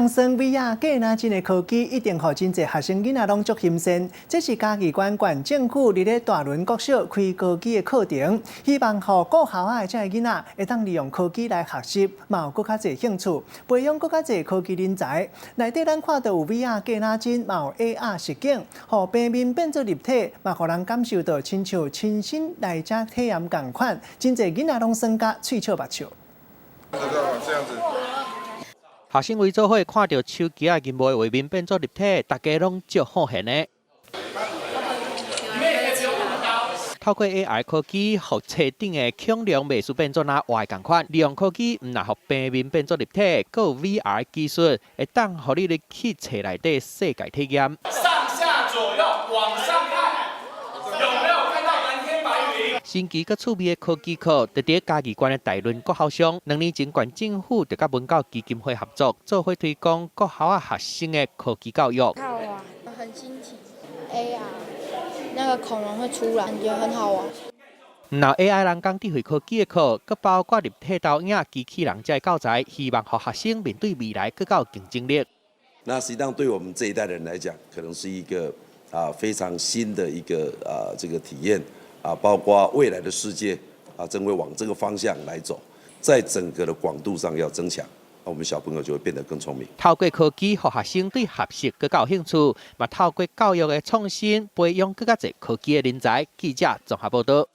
算 VR 計若真的科技，一定予真濟學生囡仔攏足欣羨。這是嘉義縣縣政府佇咧大崙國小開科技的課程，希望予顧校仔的這个囡仔會當利用科技來學習，嘛有閣較濟興趣，培養閣較濟科技人才。內底咱看到有 VR 計若真，嘛有 AR 實景，予平面變做立體，嘛予人感受到親像親身來遮體驗仝款，真濟囡仔攏耍甲喙笑目笑。這樣子。學生圍做伙看著手機仔螢幕的畫面變做立體，大家攏足好閒的。透過 AI 科技，予冊頂的恐龍袂輸變做若活的仝款。利用科技，毋但予平面變做立體，閣有 VR 技術，會當予你入去冊內底世界體驗。上下左右往上看，有沒有看到藍天白雲？新奇閣趣味的科技課，佇咧嘉義縣的大崙國校上，2年前縣政府就佮文教基金會合作，做伙推廣國校仔學生的科技教育。好啊，很新奇，AR 那個恐龍會出來，感覺很好玩。毋但 AI 人工智慧科技的課，閣包括立體投影、機器人這教材，希望予學生面對未來閣較有競爭力。那實際上對我們這一代人來講，可能是一個非常新的一個這個體驗。包括未來的世界正會往這個方向來走，在整個的廣度上要增強，那我們小朋友就會變得更聰明。透過科技，予學生對學習閣較有興趣，嘛透過教育的創新，培養閣較濟科技的人才。記者綜合報道。